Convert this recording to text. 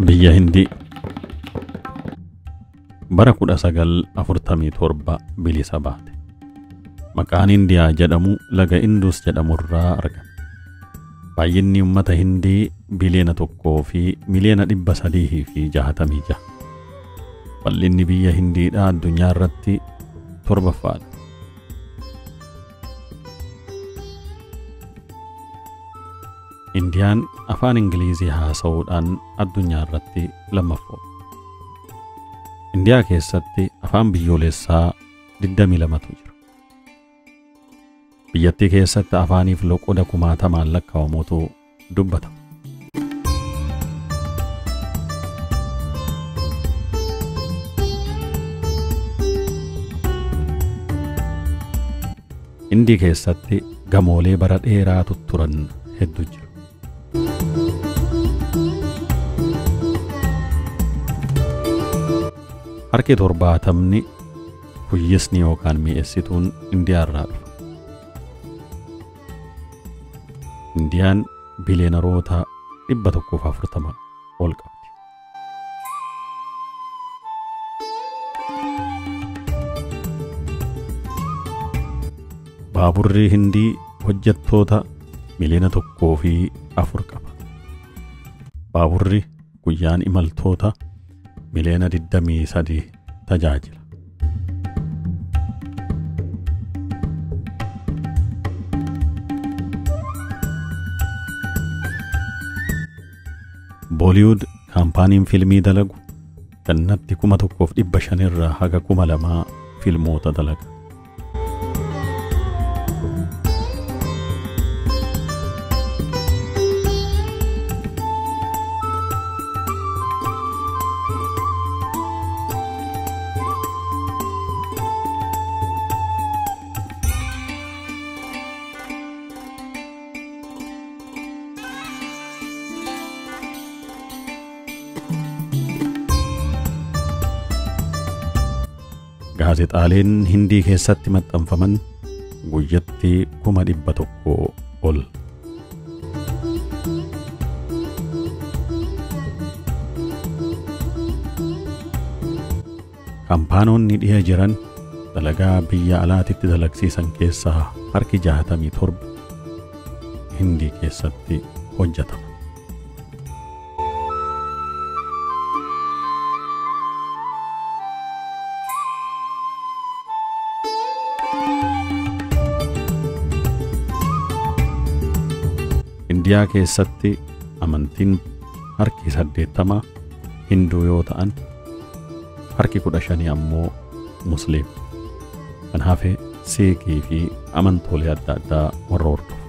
Biyya Hindii bara 1947 bilisa baate. Maqaan Indiyaa jedhamu laga Indus jedhamurraa argame. Baay'inni uummata Hindii 1,366,000,000. Bal'inni biyya Hindiidhaa addunyaa irratti 7ffaadha. Indiyaan afaan Ingilizii haasa'uudhaan addunyaa irratti 2ffaadha. Indiyaa keessatti afaan biyyoolessaa 22tu jira. Biyyattii keessatti afaaniif loqoda kumaatamaan lakkaa'amutu dubbatama. Hindii keessatti gamoolee bara dheeraa tutturan hedduu jira. Harki 70 kuyyisni yookaan mi'eessituun Indiyaa irraa dhufa. Indiyaan biliyeenaroota 140 ol qabdi. Baaburri Hindii hojjettoota 1.4 million qaba. Baaburri guyyaan imaltoota 23 million tajaajila. Booliwud kaampaaniin fiilmii dalagu gannatti 1500 irraa haga 2000 fiilmoota dalaga. Gaazexaaleen Hindii keessatti maxxanfaman guyyatti 100,000 ol. Kaampaanonni dhiha jiran dalagaa biyya alaatitti dalagsiisan keessaa harki 67 Hindii keessatti hojjetama. Indiyaa keessatti amantiin harki 80 Hinduu yoo ta'an harki 15 ammoo Musliim. Kan hafe Siikii fi amantoolee adda addaa warra hordofu.